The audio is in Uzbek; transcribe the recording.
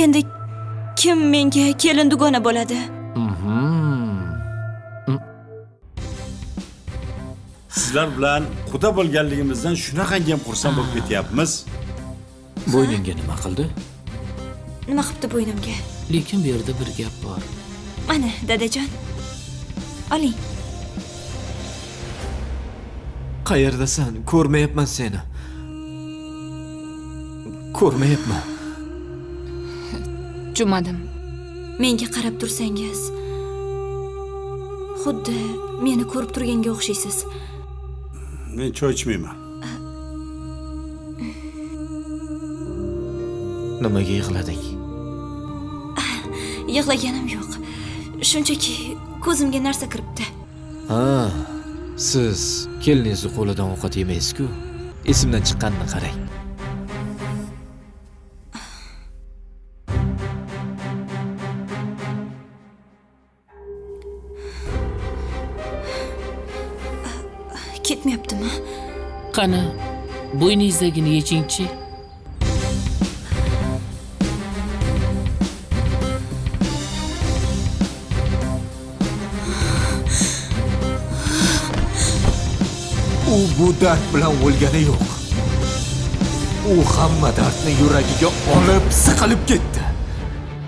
Endi kim menga kelin dugona bo'ladi? Sizlar bilan quda bo'lganligimizdan shunaqangi ham xursand bo'lib ketyapmiz. Bo'yningga nima qildi? Nima qilibdi bo'ynimga? Lekin bu yerda bir gap bor. Mana, dadajon. Oling. Qayerdasan? Ko'rmayapman seni. Ko'rmayapman. Tushunmadim. Menga qarab tursangiz, xuddi meni ko'rib turganga o'xshaysiz. Men choy ichmayman. Nimaga yig'lading? Yig'laganim yo'q. Shunchaki ko'zimga narsa kiribdi. Ha, siz keliningizni qo'lidan ovqat yemaysiz-ku. Esimdan chiqqanini qarang. Ketmayaptimi? Qani, bo'yningizdagini yechingchi. U bu dard bilan o'lgani yo'q. U hamma dardni yuragiga olib siqilib ketdi.